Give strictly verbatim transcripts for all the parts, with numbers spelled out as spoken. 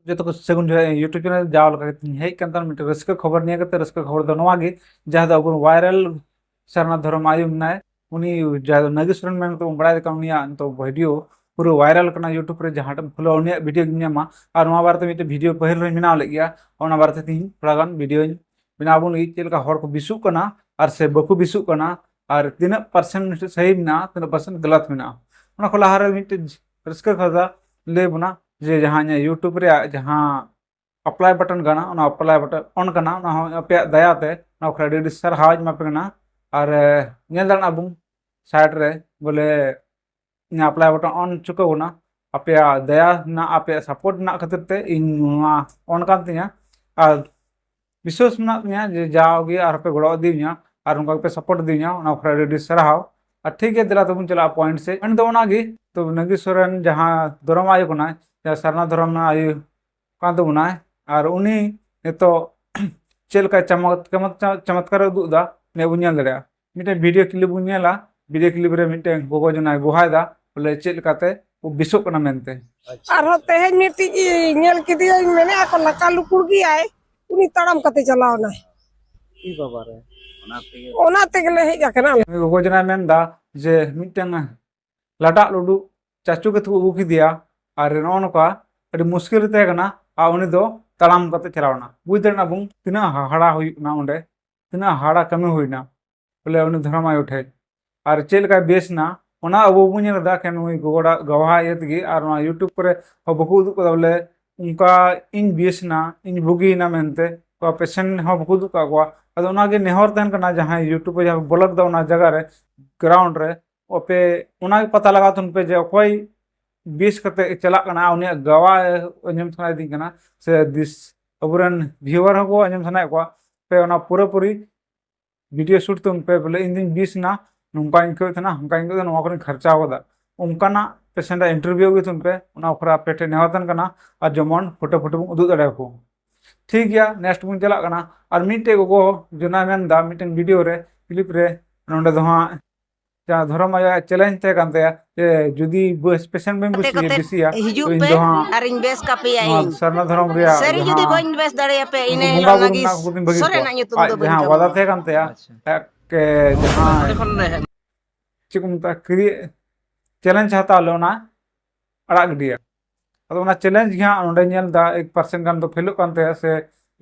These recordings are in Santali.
ᱡᱚᱛᱚ ᱠᱚ ᱥᱟᱹᱜᱩᱱ ᱡᱚᱦᱟᱨ᱾ YouTube ᱪᱮᱱᱮᱞ ᱡᱟᱣ ᱞᱮᱠᱟ ᱜᱮ ᱛᱮᱦᱮᱧ ᱦᱮᱡ ᱠᱟᱱ ᱛᱟᱦᱮᱱ ᱢᱤᱫᱴᱮᱱ ᱨᱟᱹᱥᱠᱟᱹ ᱠᱷᱚᱵᱚᱨ ᱱᱤᱭᱟᱹ ᱠᱟᱛᱮ᱾ ᱨᱟᱹᱥᱠᱟᱹ ᱠᱷᱚᱵᱚᱨ ᱫᱚ ᱱᱚᱣᱟ ᱜᱮ, ᱡᱟᱦᱟᱸ ᱫᱚ ᱟᱵᱚ ᱵᱷᱟᱭᱨᱟᱞ ᱥᱟᱨᱱᱟ ᱫᱷᱚᱨᱚᱢ ᱟᱭᱳ ᱢᱮᱱᱟᱭ, ᱩᱱᱤ ᱡᱟᱦᱟᱸ ᱫᱚ ᱱᱟᱜᱮᱥ ᱥᱚᱨᱮᱱ ᱢᱮᱱ ᱠᱟᱛᱮ ᱵᱚᱱ ᱵᱟᱲᱟᱭ ᱠᱟᱱ, ᱩᱱᱤᱭᱟᱜ ᱱᱤᱛᱚᱜ ᱵᱷᱤᱰᱤᱭᱳ ᱯᱩᱨᱟᱹ ᱵᱷᱟᱭᱨᱟᱞ ᱠᱟᱱᱟ᱾ YouTube ᱨᱮ ᱡᱟᱦᱟᱸ ᱴᱷᱮᱱ ᱠᱷᱩᱞᱟᱹᱣ ᱩᱱᱤᱭᱟᱜ ᱵᱷᱤᱰᱤᱭᱳ ᱜᱮᱢ ᱧᱟᱢᱟ᱾ ᱟᱨ ᱱᱚᱣᱟ ᱵᱟᱨᱮᱛᱮ ᱢᱤᱫᱴᱮᱱ ᱵᱷᱤᱰᱤᱭᱳ ᱯᱟᱹᱦᱤᱞ ᱨᱮᱧ ᱵᱮᱱᱟᱣ ᱞᱮᱫ ᱜᱮᱭᱟ, ᱚᱱᱟ ᱵᱟᱨᱮᱛᱮ ᱛᱮᱦᱮᱧ ᱛᱷᱚᱲᱟ ᱜᱟᱱ ᱵᱷᱤᱰᱤᱭᱳᱧ ᱵᱮᱱᱟᱣ ᱵᱚᱱ ᱞᱟᱹᱜᱤᱫ, ᱪᱮᱫ ᱞᱮᱠᱟ ᱦᱚᱲ ᱠᱚ ᱵᱤᱥᱩᱜ ᱠᱟᱱᱟ ᱟᱨ ᱥᱮ ᱵᱟᱠᱚ ᱵᱤᱥᱩᱜ ᱠᱟᱱᱟ, ᱟᱨ ᱛᱤᱱᱟᱹᱜ ᱯᱟᱨᱥᱮᱱᱴ ᱥᱟᱹᱦᱤ ᱢᱮᱱᱟᱜᱼᱟ, ᱛᱤᱱᱟᱹᱜ ᱯᱟᱨᱥᱮᱱᱴ ᱜᱟᱞᱟᱛ ᱢᱮᱱᱟᱜᱼᱟ᱾ ᱚᱱᱟ ᱠᱷᱚᱱ ᱞᱟᱦᱟᱨᱮ ᱢᱤᱫᱴᱮᱱ ᱨᱟᱹᱥᱠᱟᱹ ᱠᱟᱛᱷᱟ ᱞᱟᱹᱭ ᱵᱚᱱᱟ ᱡᱮ ᱡᱟᱦᱟᱸ ᱤᱧᱟᱹᱜ YouTube ᱨᱮᱭᱟᱜ ᱡᱟᱦᱟᱸ ᱟᱯᱞᱟᱭ ᱵᱟᱴᱚᱱ ᱠᱟᱱᱟ, ᱚᱱᱟ ᱟᱯᱞᱟᱭ ᱵᱟᱴᱚᱱ ᱚᱱ ᱠᱟᱱᱟ, ᱚᱱᱟ ᱦᱚᱸ ᱟᱯᱮᱭᱟᱜ ᱫᱟᱭᱟᱛᱮ ᱚᱱᱟ ᱠᱚᱨᱮ ᱟᱹᱰᱤ ᱟᱹᱰᱤ ᱥᱟᱨᱦᱟᱣ ᱤᱧ ᱮᱢᱟ ᱯᱮ ᱠᱟᱱᱟ᱾ ᱟᱨ ᱮ, ᱧᱮᱞ ᱫᱟᱲᱮᱭᱟᱜ ᱟᱵᱚᱱ ᱥᱟᱭᱤᱰ ᱨᱮ ᱵᱚᱞᱮ ᱤᱧᱟᱹᱜ ᱟᱯᱞᱟᱭ ᱵᱟᱴᱚᱱ ᱚᱱ ᱦᱚᱪᱚ ᱠᱟᱵᱚᱱᱟ᱾ ᱟᱯᱮᱭᱟᱜ ᱫᱟᱭᱟ ᱨᱮᱱᱟᱜ, ᱟᱯᱮᱭᱟᱜ ᱥᱟᱯᱳᱨᱴ ᱨᱮᱱᱟᱜ ᱠᱷᱟᱹᱛᱤᱨ ᱛᱮ ᱤᱧ ᱱᱚᱣᱟ ᱚᱱ ᱠᱟᱱ ᱛᱤᱧᱟ᱾ ᱟᱨ ᱵᱤᱥᱣᱟᱥ ᱢᱮᱱᱟᱜ ᱛᱤᱧᱟ ᱡᱮ ᱡᱟᱣᱜᱮ ᱟᱨᱦᱚᱸ ᱯᱮ ᱜᱚᱲᱚ ᱤᱫᱤᱧᱟ ᱟᱨ ᱚᱱᱠᱟ ᱜᱮᱯᱮ ᱥᱟᱯᱳᱨᱴ ᱤᱫᱤᱧᱟ, ᱚᱱᱟ ᱠᱚᱨᱮ ᱟᱹᱰᱤ ᱟᱹᱰᱤ ᱥᱟᱨᱦᱟᱣ᱾ ᱟᱨ ᱴᱷᱤᱠ ᱜᱮᱭᱟ, ᱫᱮᱞᱟ ᱛᱟᱵᱚᱱ ᱪᱟᱞᱟᱜᱼᱟ ᱯᱚᱭᱮᱱᱴ ᱥᱮᱫ᱾ ᱯᱚᱭᱮᱱᱴ ᱫᱚ ᱚᱱᱟᱜᱮ, ᱛᱚ ᱱᱟᱜᱮᱥ ᱥᱚᱨᱮᱱ ᱡᱟᱦᱟᱸ ᱫᱷᱚᱨᱚᱢ ᱟᱭᱳ ᱠᱟᱱᱟᱭ, ᱡᱟᱦᱟᱸ ᱥᱟᱨᱱᱟ ᱫᱷᱚᱨᱚᱢ ᱨᱮᱱᱟᱜ ᱟᱭᱳ ᱠᱟᱱ ᱛᱟᱵᱚᱱᱟᱭ, ᱟᱨ ᱩᱱᱤ ᱱᱤᱛᱚᱜ ᱪᱮᱫ ᱞᱮᱠᱟ ᱪᱟᱢᱚᱠ-, ᱪᱟᱢᱚᱠ-, ᱪᱟᱢᱚᱛᱠᱟᱨᱮ ᱩᱫᱩᱜ ᱮᱫᱟ, ᱱᱤᱭᱟᱹ ᱵᱚᱱ ᱧᱮᱞ ᱫᱟᱲᱮᱭᱟᱜᱼᱟ᱾ ᱢᱤᱫᱴᱮᱱ ᱵᱷᱤᱰᱤᱭᱳ ᱠᱞᱤᱯ ᱵᱚᱱ ᱧᱮᱞᱟ, ᱵᱷᱤᱰᱤᱭᱳ ᱠᱞᱤᱯ ᱨᱮ ᱢᱤᱫᱴᱮᱱ ᱜᱚᱜᱚ ᱡᱚᱱᱟᱭ ᱜᱚᱦᱟᱭᱮᱫᱟ, ᱵᱚᱞᱮ ᱪᱮᱫ ᱞᱮᱠᱟᱛᱮ ᱠᱚ ᱵᱮᱥᱚᱜ ᱠᱟᱱᱟ ᱢᱮᱱᱛᱮ᱾ ᱟᱪᱪᱷᱟ᱾ ᱟᱨᱦᱚᱸ ᱛᱮᱦᱮᱧ ᱢᱤᱫᱴᱤᱡ ᱧᱮᱞ ᱠᱮᱫᱮᱭᱟᱹᱧ, ᱢᱮᱱᱮᱫᱼᱟ ᱠᱚ ᱞᱟᱠᱟ ᱞᱩᱠᱩᱲ ᱜᱮᱭᱟᱭ, ᱩᱱᱤ ᱛᱟᱲᱟᱢ ᱠᱟᱛᱮ ᱪᱟᱞᱟᱣ ᱮᱱᱟᱭ᱾ ᱤ ᱵᱟᱵᱟ ᱨᱮ᱾ ᱚᱱᱟ ᱛᱮᱜᱮ᱾ ᱚᱱᱟ ᱛᱮᱜᱮᱞᱮ ᱦᱮᱡ ᱟᱠᱟᱱᱟ ᱟᱞᱮ᱾ ᱩᱱᱤ ᱜᱚᱜᱚ ᱡᱚᱱᱟᱭ ᱢᱮᱱᱫᱟ ᱡᱮ ᱢᱤᱫᱴᱮᱱ ᱞᱟᱰᱟᱜ ᱞᱩᱰᱩᱜ ᱪᱟᱪᱳ ᱠᱟᱛᱮ ᱠᱚ ᱟᱹᱜᱩ ᱠᱮᱫᱮᱭᱟ, ᱟᱨ ᱱᱚᱜᱼᱚ ᱱᱚᱝᱠᱟ ᱟᱹᱰᱤ ᱢᱩᱥᱠᱤᱞ ᱨᱮ ᱛᱟᱦᱮᱸ ᱠᱟᱱᱟ, ᱟᱨ ᱩᱱᱤ ᱫᱚ ᱛᱟᱲᱟᱢ ᱠᱟᱛᱮ ᱪᱟᱞᱟᱣ ᱮᱱᱟ᱾ ᱵᱩᱡᱽ ᱫᱟᱲᱮᱭᱟᱜ ᱠᱟᱱᱟ ᱵᱚᱱ ᱛᱤᱱᱟᱹᱜ ᱦᱟᱦᱟᱲᱟ ᱦᱩᱭᱩᱜ ᱠᱟᱱᱟ ᱚᱸᱰᱮ, ᱛᱤᱱᱟᱹᱜ ᱦᱟᱦᱟᱲᱟ ᱠᱟᱹᱢᱤ ᱦᱩᱭᱱᱟ᱾ ᱵᱚᱞᱮ ᱩᱱᱤ ᱫᱷᱚᱨᱚᱢ ᱟᱭᱳ ᱴᱷᱮᱡ᱾ ᱟᱨ ᱪᱮᱫ ᱞᱮᱠᱟᱭ ᱵᱮᱥ ᱮᱱᱟ, ᱚᱱᱟ ᱟᱵᱚ ᱵᱟᱵᱚᱱ ᱧᱮᱞ ᱮᱫᱟ, ᱮᱠᱮᱱ ᱱᱩᱭ ᱜᱚᱜᱚ ᱦᱚᱲᱟᱜ ᱜᱟᱣᱦᱟ ᱤᱭᱟᱹ ᱛᱮᱜᱮ᱾ ᱟᱨ ᱱᱚᱣᱟ YouTube ᱠᱚᱨᱮ ᱦᱚᱸ ᱵᱟᱠᱚ ᱩᱫᱩᱜ ᱠᱟᱫᱟ ᱵᱚᱞᱮ ᱚᱱᱠᱟ ᱤᱧ ᱵᱮᱥ ᱮᱱᱟ, ᱤᱧ ᱵᱩᱜᱤᱭᱮᱱᱟ ᱢᱮᱱᱛᱮ᱾ ᱚᱠᱟ ᱯᱮᱥᱮᱱᱴ ᱦᱚᱸ ᱵᱟᱠᱚ ᱩᱫᱩᱜ ᱠᱟᱜ ᱠᱚᱣᱟ᱾ ᱟᱫᱚ ᱚᱱᱟᱜᱮ ᱱᱮᱦᱚᱨ ᱛᱟᱦᱮᱱ ᱠᱟᱱᱟ, ᱡᱟᱦᱟᱸᱭ YouTube ᱨᱮ ᱡᱟᱦᱟᱸ ᱠᱚ ᱵᱞᱚᱜ ᱮᱫᱟ ᱚᱱᱟ ᱡᱟᱭᱜᱟ ᱨᱮ, ᱜᱨᱟᱣᱩᱱᱰ ᱨᱮ, ᱟᱯᱮ ᱚᱱᱟᱜᱮ ᱯᱟᱛᱟ ᱞᱟᱜᱟᱣ ᱛᱟᱵᱚᱱ ᱯᱮ ᱡᱮ ᱚᱠᱚᱭ ᱵᱮᱥ ᱠᱟᱛᱮ ᱪᱟᱞᱟᱜ ᱠᱟᱱᱟ, ᱩᱱᱤᱭᱟᱜ ᱜᱟᱣᱦᱟ ᱟᱸᱡᱚᱢ ᱥᱟᱱᱟᱭᱮᱫᱤᱧ ᱠᱟᱱᱟ, ᱥᱮ ᱫᱤᱥ-, ᱟᱵᱚᱨᱮᱱ ᱵᱷᱤᱭᱩᱣᱟᱨ ᱦᱚᱸᱠᱚ ᱟᱸᱡᱚᱢ ᱥᱟᱱᱟᱭᱮᱫ ᱠᱚᱣᱟ᱾ ᱯᱮ ᱚᱱᱟ ᱯᱩᱨᱟᱹᱯᱩᱨᱤ ᱵᱷᱤᱰᱤᱭᱳ ᱥᱩᱴ ᱛᱟᱵᱚᱱ ᱯᱮ, ᱵᱚᱞᱮ ᱤᱧ ᱫᱩᱧ ᱵᱮᱥ ᱮᱱᱟ, ᱱᱚᱝᱠᱟᱧ ᱟᱹᱭᱠᱟᱹᱣᱮᱫ ᱛᱟᱦᱮᱱᱟ, ᱦᱟᱱᱠᱟᱧ ᱟᱹᱭᱠᱟᱹᱣᱮᱫ ᱛᱟᱦᱮᱱᱟ, ᱱᱚᱣᱟ ᱠᱚᱨᱮᱧ ᱠᱷᱚᱨᱪᱟ ᱟᱠᱟᱫᱟ, ᱚᱱᱠᱟᱱᱟᱜ ᱯᱮᱥᱮᱱᱴ ᱟᱜ ᱤᱱᱴᱟᱨᱵᱷᱤᱭᱩ ᱟᱹᱜᱩᱭ ᱛᱟᱵᱚᱱ ᱯᱮ᱾ ᱚᱱᱟ ᱠᱚᱨᱮ ᱟᱯᱮ ᱴᱷᱮᱱ ᱱᱮᱦᱚᱨ ᱛᱟᱦᱮᱱ ᱠᱟᱱᱟ, ᱟᱨ ᱡᱮᱢᱚᱱ ᱯᱷᱳᱴᱳ ᱯᱷᱳᱴᱳ ᱵᱚᱱ ᱩᱫᱩᱜ ᱫᱟᱲᱮᱭᱟᱠᱚ᱾ ᱴᱷᱤᱠ ᱜᱮᱭᱟ, ᱱᱮᱠᱥᱴ ᱵᱚᱱ ᱪᱟᱞᱟᱜ ᱠᱟᱱᱟ᱾ ᱟᱨ ᱢᱤᱫᱴᱮᱡ ᱜᱚᱜᱚ ᱡᱚᱱᱟᱭ ᱢᱮᱱᱫᱟ ᱢᱤᱫᱴᱮᱱ ᱵᱷᱤᱰᱤᱭᱳ ᱨᱮ, ᱠᱞᱤᱯ ᱨᱮ, ᱱᱚᱰᱮ ᱫᱚ ᱦᱟᱸᱜ ᱡᱟᱦᱟᱸ ᱫᱷᱚᱨᱚᱢ ᱟᱭᱟᱜ ᱪᱮᱞᱮᱧᱡᱽ ᱛᱟᱦᱮᱸ ᱠᱟᱱ ᱛᱟᱭᱟ, ᱡᱮ ᱡᱩᱫᱤ ᱵᱮᱥ ᱯᱮᱥᱮᱱᱴ ᱵᱮᱱ ᱵᱮᱥᱤᱭᱟ, ᱤᱧ ᱫᱚ ᱦᱟᱸᱜ ᱤᱧ ᱵᱮᱥ ᱠᱟᱯᱮᱭᱟ ᱱᱚᱣᱟ ᱤᱧ᱾ ᱥᱟᱨᱱᱟ ᱫᱷᱚᱨᱚᱢ ᱨᱮᱭᱟᱜ ᱥᱟᱹᱨᱤ ᱡᱩᱫᱤ ᱡᱟᱦᱟᱸ ᱵᱟᱹᱧ ᱵᱮᱥ ᱫᱟᱲᱮᱭᱟᱯᱮᱭᱟ, ᱤᱱᱟᱹ ᱵᱚᱸᱜᱟ ᱦᱤᱞᱳᱜ ᱵᱩᱨᱩ ᱞᱟᱹᱜᱤᱫ ᱨᱮᱱᱟᱜ ᱠᱚᱫᱚᱧ ᱵᱟᱹᱜᱤ ᱥᱚᱨᱮᱱᱟᱜ ᱠᱚᱣᱟ᱾ ᱧᱩᱛᱩᱢ ᱟᱡ ᱫᱚ ᱵᱟᱹᱧ ᱡᱟᱦᱟᱸ ᱠᱟᱢᱟᱣᱟ᱾ ᱣᱟᱫᱟ ᱛᱟᱦᱮᱸ ᱠᱟᱱ ᱛᱟᱭᱟ, ᱟᱪᱪᱷᱟ᱾ ᱮᱠ, ᱡᱟᱦᱟᱸ ᱪᱮᱫ ᱠᱚ ᱢᱮᱛᱟᱜᱼᱟ, ᱠᱨᱤᱭᱮ-, ᱪᱮᱞᱮᱧᱡᱽ ᱦᱟᱛᱟᱣ ᱞᱮᱫ, ᱚᱱᱟ ᱟᱲᱟᱜ ᱜᱤᱰᱤᱭᱟ᱾ ᱟᱫᱚ ᱚᱱᱟ ᱪᱮᱞᱮᱧᱡᱽ ᱜᱮ ᱦᱟᱸᱜ ᱱᱚᱸᱰᱮ ᱧᱮᱞ ᱮᱫᱟ, ᱮᱠ ᱯᱟᱨᱥᱮᱱᱴ ᱜᱟᱱ ᱫᱚ ᱯᱷᱮᱞᱚᱜ ᱠᱟᱱ ᱛᱟᱭᱟ, ᱥᱮ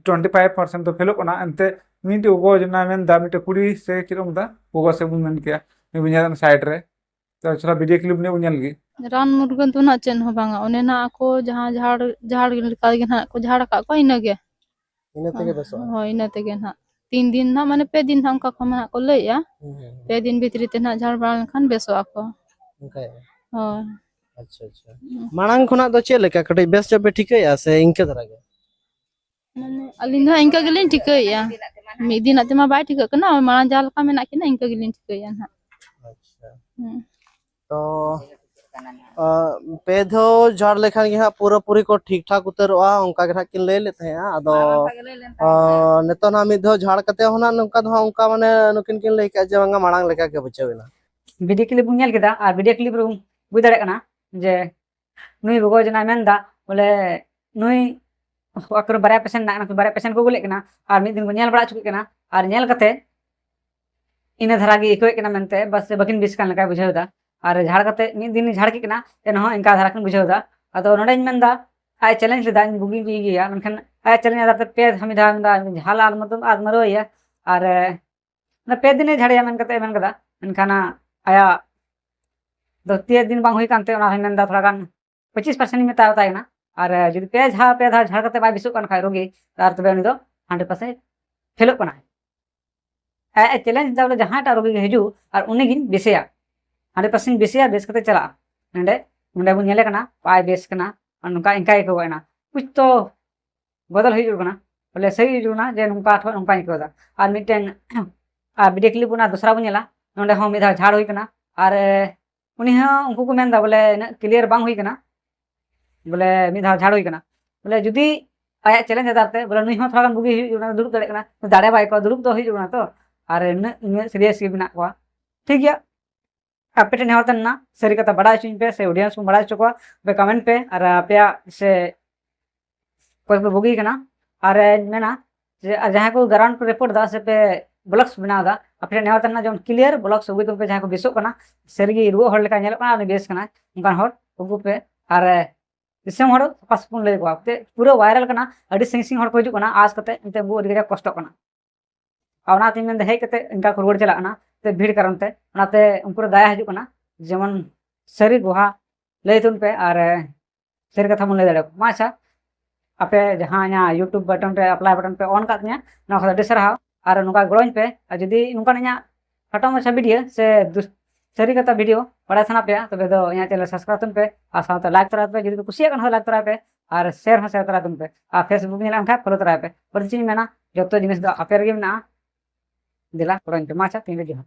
ᱴᱩᱭᱮᱱᱴᱤ ᱯᱷᱟᱭᱤᱵᱷ ᱯᱟᱨᱥᱮᱱᱴ ᱫᱚ ᱯᱷᱮᱞᱚᱜ ᱠᱟᱱᱟ᱾ ᱮᱱᱛᱮ ᱢᱤᱫᱴᱮᱡ ᱜᱚᱜᱚ ᱡᱚᱱᱟ ᱢᱮᱱᱫᱟ, ᱢᱤᱫᱴᱮᱡ ᱠᱩᱲᱤ ᱥᱮ ᱪᱮᱫ ᱠᱚ ᱢᱮᱛᱟᱜᱼᱟ, ᱜᱚᱜᱚ ᱥᱮ ᱵᱚᱱ ᱢᱮᱱ ᱠᱮᱭᱟ, ᱱᱩᱭ ᱵᱚᱱ ᱧᱮᱞ ᱥᱟᱭᱤᱰ ᱨᱮ᱾ ᱛᱚ ᱪᱚᱞᱚ ᱵᱷᱤᱰᱤᱭᱳ ᱠᱞᱤᱯ ᱱᱤᱭᱟᱹ ᱵᱚᱱ ᱧᱮᱞ ᱜᱮ᱾ ᱨᱟᱱ ᱢᱩᱨᱜᱟᱹᱱ ᱫᱚ ᱱᱟᱜ ᱪᱮᱫ ᱦᱚᱸ ᱵᱟᱝᱟ, ᱚᱱᱮ ᱱᱟᱜ ᱟᱠᱚ ᱡᱟᱦᱟᱸ ᱡᱷᱟᱲ, ᱡᱷᱟᱲ ᱞᱮᱠᱟ ᱜᱮ ᱱᱟᱜ ᱠᱚ ᱡᱷᱟᱲ ᱟᱠᱟᱫ ᱠᱚᱣᱟ, ᱤᱱᱟᱹᱜᱮ᱾ ᱤᱱᱟᱹ ᱛᱮᱜᱮ ᱵᱮᱥᱚᱜᱼᱟ? ᱦᱳᱭ, ᱤᱱᱟᱹ ᱛᱮᱜᱮ ᱱᱟᱜ᱾ ᱛᱤᱱ ᱫᱤᱱ ᱱᱟᱜ, ᱢᱟᱱᱮ ᱯᱮ ᱫᱤᱱ ᱱᱟᱜ ᱚᱱᱠᱟ ᱠᱚ ᱢᱟ ᱱᱟᱜ ᱠᱚ ᱞᱟᱹᱭᱮᱜᱼᱟ᱾ ᱦᱩᱸ, ᱦᱩᱸ, ᱦᱩᱸ᱾ ᱯᱮ ᱫᱤᱱ ᱵᱷᱤᱛᱨᱤ ᱛᱮ ᱱᱟᱜ ᱡᱷᱟᱲ ᱵᱟᱲᱟ ᱞᱮᱱᱠᱷᱟᱱ ᱵᱮᱥᱚᱜ ᱟᱠᱚ᱾ ᱚᱱᱠᱟᱭᱮᱫᱼᱟ? ᱦᱳᱭ᱾ ᱟᱪᱪᱷᱟ, ᱟᱪᱪᱷᱟ᱾ ᱦᱩᱸ᱾ ᱢᱟᱲᱟᱝ ᱠᱷᱚᱱᱟᱜ ᱫᱚ ᱪᱮᱫ ᱞᱮᱠᱟ, ᱠᱟᱹᱴᱤᱡ ᱵᱮᱥ ᱧᱚᱜ ᱯᱮ ᱴᱷᱤᱠᱟᱹᱭᱮᱫᱼᱟ ᱥᱮ ᱤᱱᱠᱟᱹ ᱫᱷᱟᱨᱟ ᱜᱮ? ᱢᱟᱱᱮ ᱟᱹᱞᱤᱧ ᱫᱚ ᱦᱟᱸᱜ ᱤᱱᱠᱟᱹ ᱜᱮᱞᱤᱧ ᱴᱷᱤᱠᱟᱹᱭᱮᱫᱼᱟ᱾ ᱢᱤᱫ ᱫᱤᱱᱟᱜ ᱛᱮᱢᱟ ᱵᱟᱭ ᱴᱷᱤᱠᱟᱹᱜ ᱠᱟᱱᱟ, ᱢᱟᱲᱟᱝ ᱡᱟᱦᱟᱸ ᱞᱮᱠᱟ ᱢᱮᱱᱟᱜ ᱠᱤᱱᱟ ᱤᱱᱠᱟᱹ ᱜᱮᱞᱤᱧ ᱴᱷᱤᱠᱟᱹᱭᱮᱫᱼᱟ ᱱᱟᱜ᱾ ᱟᱪᱪᱷᱟ᱾ ᱦᱩᱸ᱾ ᱛᱚ, ᱟ, ᱯᱮ ᱫᱷᱟᱣ ᱡᱷᱟᱲ ᱞᱮᱠᱷᱟᱱ ᱜᱮ ᱦᱟᱸᱜ ᱯᱩᱨᱟᱹᱯᱩᱨᱤ ᱠᱚ ᱴᱷᱤᱠ ᱴᱷᱟᱠ ᱩᱛᱟᱹᱨᱚᱜᱼᱟ, ᱚᱱᱠᱟ ᱜᱮ ᱦᱟᱸᱜ ᱠᱤᱱ ᱞᱟᱹᱭ ᱞᱮᱫ ᱛᱟᱦᱮᱸᱜᱼᱟ᱾ ᱟᱫᱚ, ᱦᱮᱸ, ᱚᱱᱠᱟ ᱜᱮ ᱞᱟᱹᱭ ᱞᱮᱱ ᱟ, ᱛᱟᱦᱮᱸᱫ᱾ ᱱᱤᱛᱚᱜ ᱦᱟᱸᱜ ᱢᱤᱫ ᱫᱷᱟᱣ ᱡᱷᱟᱲ ᱠᱟᱛᱮ ᱦᱚᱸ ᱱᱟᱜ ᱱᱚᱝᱠᱟ ᱫᱚ ᱦᱟᱸᱜ ᱚᱱᱠᱟ ᱢᱟᱱᱮ ᱱᱩᱠᱤᱱ ᱠᱤᱱ ᱞᱟᱹᱭ ᱠᱮᱜᱼᱟ ᱡᱮ ᱵᱟᱝᱟ ᱢᱟᱲᱟᱝ ᱞᱮᱠᱟ ᱜᱮ ᱵᱩᱡᱷᱟᱹᱣ ᱮᱱᱟ᱾ ᱵᱷᱤᱰᱤᱭᱳ ᱠᱞᱤᱯ ᱵᱚᱱ ᱧᱮᱞ ᱠᱮᱫᱟ ᱟᱨ ᱵᱷᱤᱰᱤᱭᱳ ᱠᱞᱤᱯ ᱨᱮᱵᱚᱱ ᱵᱩᱡᱽ ᱫᱟᱲᱮᱭᱟᱜ ᱠᱟᱱᱟ ᱡᱮ ᱱᱩᱭ ᱜᱚᱜᱚ ᱡᱚᱱᱟᱭ ᱢᱮᱱᱫᱟ ᱵᱚᱞᱮ ᱱᱩᱭ ᱟᱠᱚᱨᱮ ᱵᱟᱨᱭᱟ ᱯᱮᱥᱮᱱᱴ ᱢᱮᱱᱟᱜ ᱠᱤᱱᱟ, ᱵᱟᱨᱭᱟ ᱯᱮᱥᱮᱱᱴ ᱠᱚ ᱟᱹᱜᱩ ᱞᱮᱫ ᱠᱤᱱᱟ ᱟᱨ ᱢᱤᱫ ᱫᱤᱱ ᱠᱚ ᱧᱮᱞ ᱵᱟᱲᱟ ᱦᱚᱪᱚ ᱠᱮᱫ ᱠᱤᱱᱟ ᱟᱨ ᱧᱮᱞ ᱠᱟᱛᱮ ᱤᱱᱟᱹ ᱫᱷᱟᱨᱟ ᱜᱮ ᱟᱹᱭᱠᱟᱹᱣᱮᱫ ᱠᱟᱱᱟ ᱢᱮᱱᱛᱮ, ᱵᱟᱥ ᱵᱟᱹᱠᱤᱱ ᱵᱮᱥ ᱠᱟᱱ ᱞᱮᱠᱟᱭ ᱵᱩᱡᱷᱟᱹᱣ ᱮᱫᱟ᱾ ᱟᱨ ᱡᱷᱟᱲ ᱠᱟᱛᱮ ᱢᱤᱫ ᱫᱤᱱ ᱡᱷᱟᱲ ᱠᱮᱫ ᱠᱤᱱᱟ, ᱮᱱᱦᱚᱸ ᱤᱱᱠᱟ ᱫᱷᱟᱨᱟ ᱠᱤᱱ ᱵᱩᱡᱷᱟᱹᱣ ᱮᱫᱟ᱾ ᱟᱫᱚ ᱱᱚᱰᱮᱧ ᱢᱮᱱᱫᱟ, ᱟᱡ ᱪᱮᱞᱮᱧᱡᱽ ᱞᱮᱫᱟ, ᱤᱧ ᱵᱩᱜᱤ ᱜᱮ ᱜᱮᱭᱟ, ᱢᱮᱱᱠᱷᱟᱱ ᱟᱡ ᱪᱮᱞᱮᱧᱡᱽ ᱟᱫᱟᱨ ᱛᱮ ᱯᱮ ᱫᱷᱟᱣ, ᱢᱤᱫ ᱫᱷᱟᱣ ᱢᱮᱱᱫᱟ ᱡᱷᱟᱞᱟ ᱟᱨ ᱢᱚᱛᱞᱚᱵ ᱟᱨ ᱢᱟᱨᱳᱭᱟ᱾ ᱟᱨ, ᱮ, ᱚᱱᱟ ᱯᱮ ᱫᱤᱱᱮ ᱡᱷᱟᱲᱮᱭᱟ ᱢᱮᱱ ᱠᱟᱛᱮ ᱢᱮᱱ ᱠᱟᱫᱟ, ᱢᱮᱱᱠᱷᱟᱱ ᱟᱭᱟᱜ ᱫᱚ ᱯᱮ ᱫᱤᱱ ᱵᱟᱝ ᱦᱩᱭ ᱠᱟᱱᱛᱮ ᱚᱱᱟ ᱦᱚᱸᱧ ᱢᱮᱱᱫᱟ ᱛᱷᱚᱲᱟ ᱜᱟᱱ ᱯᱚᱸᱪᱤᱥ ᱯᱟᱨᱥᱮᱱᱴ ᱤᱧ ᱢᱮᱛᱟᱣ ᱛᱟᱭ ᱠᱟᱱᱟ᱾ ᱟᱨ, ᱮ, ᱡᱩᱫᱤ ᱯᱮ ᱫᱷᱟᱣ, ᱯᱮ ᱫᱷᱟᱣ ᱡᱷᱟᱲ ᱠᱟᱛᱮ ᱵᱟᱭ ᱵᱮᱥᱚᱜ ᱠᱟᱱ ᱠᱷᱟᱡ ᱨᱳᱜᱤ, ᱟᱨ ᱛᱚᱵᱮ ᱩᱱᱤ ᱫᱚ ᱦᱟᱱᱰᱨᱮᱰ ᱯᱟᱨᱥᱮᱱᱴ ᱯᱷᱮᱞᱚᱜ ᱠᱟᱱᱟᱭ᱾ ᱟᱡ ᱮ ᱪᱮᱞᱮᱧᱡᱽ ᱮᱫᱟ ᱵᱚᱞᱮ ᱡᱟᱦᱟᱸᱭᱴᱟᱜ ᱨᱳᱜᱤ ᱜᱮ ᱦᱤᱡᱩᱜ ᱟᱨ ᱩᱱᱤᱜᱤᱧ ᱵᱮᱥᱮᱭᱟ, ᱦᱟᱱᱰᱨᱮᱰ ᱯᱟᱨᱥᱮᱱᱴ ᱵᱮᱥᱮᱭᱟ, ᱵᱮᱥ ᱠᱟᱛᱮ ᱪᱟᱞᱟᱜᱼᱟ᱾ ᱱᱚᱰᱮ, ᱱᱚᱰᱮ ᱵᱚᱱ ᱧᱮᱞᱮ ᱠᱟᱱᱟ ᱵᱟᱭ ᱵᱮᱥ ᱠᱟᱱᱟ, ᱟᱨ ᱱᱚᱝᱠᱟ ᱤᱱᱠᱟ ᱟᱹᱭᱠᱟᱹᱣ ᱮᱱᱟ᱾ ᱠᱩᱪ ᱛᱚ ᱵᱚᱫᱚᱞ ᱦᱩᱭᱩᱜ ᱠᱟᱱᱟ, ᱵᱚᱞᱮ ᱥᱟᱹᱦᱤ ᱦᱩᱭᱩᱜ ᱠᱟᱱᱟ ᱡᱮ ᱱᱚᱝᱠᱟ ᱴᱷᱚᱡ ᱱᱚᱝᱠᱟᱧ ᱟᱹᱭᱠᱟᱹᱣ ᱮᱫᱟ᱾ ᱟᱨ ᱢᱤᱫᱴᱮᱱ, ᱟᱨ ᱵᱷᱤᱰᱤᱭᱳ ᱠᱞᱤᱯ ᱚᱱᱟ ᱫᱚᱥᱨᱟ ᱵᱚᱱ ᱧᱮᱞᱟ, ᱱᱚᱰᱮ ᱦᱚᱸ ᱢᱤᱫ ᱫᱷᱟᱣ ᱡᱷᱟᱲ ᱦᱩᱭ ᱠᱟᱱᱟ᱾ ᱟᱨ, ᱮ, ᱩᱱᱤ ᱦᱚᱸ ᱩᱱᱠᱩ ᱠᱚ ᱢᱮᱱᱫᱟ ᱵᱚᱞᱮ ᱤᱱᱟᱹᱜ ᱠᱞᱤᱭᱟᱨ ᱵᱟᱝ ᱦᱩᱭ ᱠᱟᱱᱟ, ᱵᱚᱞᱮ ᱢᱤᱫ ᱫᱷᱟᱣ ᱡᱷᱟᱲ ᱦᱩᱭ ᱠᱟᱱᱟ᱾ ᱵᱚᱞᱮ ᱡᱩᱫᱤ ᱟᱭᱟᱜ ᱪᱮᱞᱮᱧᱡᱽ ᱟᱫᱷᱟᱨ ᱛᱮ ᱵᱚᱞᱮ ᱱᱩᱭ ᱦᱚᱸ ᱛᱷᱚᱲᱟ ᱜᱟᱱ ᱵᱩᱜᱤ ᱦᱩᱭᱩᱜ ᱠᱟᱱᱟ, ᱫᱩᱲᱩᱵ ᱫᱟᱲᱮᱭᱟᱜ ᱠᱟᱱᱟ, ᱫᱟᱲᱮ ᱵᱟᱭ ᱠᱚ ᱫᱩᱲᱩᱵ ᱫᱚ ᱦᱩᱭᱩᱜ ᱠᱟᱱᱟ ᱛᱚ, ᱟᱨ ᱩᱱᱟᱹᱜ, ᱩᱱᱟᱹᱜ ᱥᱤᱨᱤᱭᱟᱥ ᱜᱮ ᱢᱮᱱᱟᱜ ᱠᱚᱣᱟ, ᱴᱷᱤᱠ ᱜᱮᱭᱟ᱾ ᱟᱯᱮ ᱴᱷᱮᱱ ᱱᱮᱦᱚᱨ ᱛᱟᱦᱮᱱᱟ, ᱥᱟᱹᱨᱤ ᱠᱟᱛᱷᱟ ᱵᱟᱲᱟᱭ ᱦᱚᱪᱚᱧ ᱯᱮ ᱥᱮ audience ᱠᱚ ᱵᱟᱲᱟᱭ ᱦᱚᱪᱚ ᱠᱚᱣᱟ, ᱯᱮ comment ᱯᱮ ᱟᱨ ᱟᱯᱮᱭᱟᱜ ᱥᱮ ᱚᱠᱚᱭ ᱯᱮ ᱵᱩᱜᱤ ᱠᱟᱱᱟ᱾ ᱟᱨ ᱤᱧ ᱢᱮᱱᱟ ᱡᱮ ᱟᱨ ᱡᱟᱦᱟᱸᱭ ᱠᱚ ground ᱯᱮ report ᱮᱫᱟ ᱥᱮ ᱯᱮ vlogs ᱵᱮᱱᱟᱣ ᱮᱫᱟ, ᱟᱯᱮ ᱴᱷᱮᱱ ᱱᱮᱦᱚᱨ ᱛᱟᱦᱮᱱᱟ ᱡᱮᱢᱚᱱ clear vlogs ᱟᱹᱜᱩᱭ ᱛᱟᱵᱚᱱ ᱯᱮ, ᱡᱟᱦᱟᱸᱭ ᱠᱚ ᱵᱮᱥᱚᱜ ᱠᱟᱱᱟ, ᱥᱟᱹᱨᱤᱜᱮ ᱨᱩᱣᱟᱹᱜ ᱦᱚᱲ ᱞᱮᱠᱟ ᱧᱮᱞᱚᱜ ᱠᱟᱱᱟ, ᱩᱱᱤ ᱵᱮᱥ ᱠᱟᱱᱟᱭ, ᱚᱱᱠᱟᱱ ᱦᱚᱲ ᱟᱹᱜᱩ ᱯᱮ᱾ ᱟᱨ ᱫᱤᱥᱚᱢ ᱦᱚᱲ ᱥᱟᱯᱷᱟ ᱥᱟᱹᱯᱷᱤ ᱞᱟᱹᱭ ᱟᱠᱚᱣᱟ, ᱛᱮ ᱯᱩᱨᱟᱹ viral ᱠᱟᱱᱟ, ᱟᱹᱰᱤ ᱥᱟᱺᱜᱤᱧ ᱥᱟᱺᱜᱤᱧ ᱦᱚᱲ ᱠᱚ ᱦᱤᱡᱩᱜ ᱠᱟᱱᱟ, ᱟᱥ ᱠᱟᱛᱮ ᱮᱱᱛᱮ ᱩᱱᱠᱩ ᱟᱹᱰᱤ ᱠᱟᱡᱟᱠ ᱠᱚᱥᱴᱚᱜ ᱠᱟᱱᱟ᱾ ᱟᱨ ᱚᱱᱟᱛᱤᱧ ᱢᱮᱱᱫᱟ ᱦᱮᱡ ᱠᱟᱛᱮ ᱤᱱᱠᱟ ᱠᱚ ᱨᱩᱣᱟᱹᱲ ᱪᱟᱞᱟᱜ ᱠᱟᱱᱟ, ᱛᱮ ᱵᱷᱤᱲ ᱠᱟᱨᱚᱱ ᱛᱮ, ᱚᱱᱟᱛᱮ ᱩᱱᱠᱩ ᱨᱮ ᱫᱟᱭᱟ ᱦᱤᱡᱩᱜ ᱠᱟᱱᱟ, ᱡᱮᱢᱚᱱ ᱥᱟᱹᱨᱤ ᱜᱚᱦᱟ ᱞᱟᱹᱭ ᱛᱟᱵᱚᱱ ᱯᱮ ᱟᱨ ᱥᱟᱹᱨᱤ ᱠᱟᱛᱷᱟ ᱵᱚᱱ ᱞᱟᱹᱭ ᱫᱟᱲᱮᱭᱟᱠᱚᱣᱟ᱾ ᱢᱟ ᱟᱪᱪᱷᱟ, ᱟᱯᱮ ᱡᱟᱦᱟᱸ ᱤᱧᱟᱹᱜ YouTube button ᱨᱮ apply button ᱯᱮ on ᱠᱟᱫ ᱛᱤᱧᱟ, ᱱᱚᱣᱟ ᱠᱷᱚᱱ ᱟᱹᱰᱤ ᱥᱟᱨᱦᱟᱣ᱾ ᱟᱨ ᱱᱚᱝᱠᱟ ᱜᱚᱲᱚᱧ ᱯᱮ, ᱟᱨ ᱡᱩᱫᱤ ᱱᱚᱝᱠᱟᱱ ᱤᱧᱟᱹᱜ ᱠᱷᱟᱴᱚ ᱢᱟᱪᱷᱟ video ᱥᱮ ᱫᱩᱥ-, ᱥᱟᱹᱨᱤ ᱠᱟᱛᱷᱟ video ᱵᱟᱲᱟᱭ ᱥᱟᱱᱟ ᱯᱮᱭᱟ, ᱛᱚᱵᱮ ᱫᱚ ᱤᱧᱟᱹᱜ channel subscribe ᱛᱟᱵᱚᱱ ᱯᱮ ᱟᱨ ᱥᱟᱶᱛᱮ like ᱛᱚᱨᱟᱭ ᱯᱮ᱾ ᱡᱩᱫᱤ ᱯᱮ ᱠᱩᱥᱤᱭᱟᱜ ᱠᱟᱱ ᱠᱷᱟᱱ like ᱛᱚᱨᱟᱭ ᱯᱮ ᱟᱨ share ᱦᱚᱸ share ᱛᱚᱨᱟᱭ ᱛᱟᱵᱚᱱ ᱯᱮ᱾ ᱟᱨ Facebook ᱧᱮᱞᱮᱫ ᱠᱷᱟᱱ follow ᱛᱚᱨᱟᱭ ᱯᱮ᱾ ᱟᱨ ᱪᱮᱫ ᱤᱧ ᱢᱮᱱᱟ, ᱡᱚᱛᱚ ᱡᱤᱱᱤᱥ ᱫᱚ ᱟᱯᱮ ᱨᱮᱜᱮ ᱢᱮᱱᱟᱜᱼᱟ᱾ ᱫᱮᱞᱟ ᱜᱚᱲᱚᱧ ᱯᱮ᱾ ᱢᱟ ᱟᱪᱪᱷᱟ, ᱛᱮᱦᱮᱧ ᱫᱚ ᱡᱚᱦᱟᱨ᱾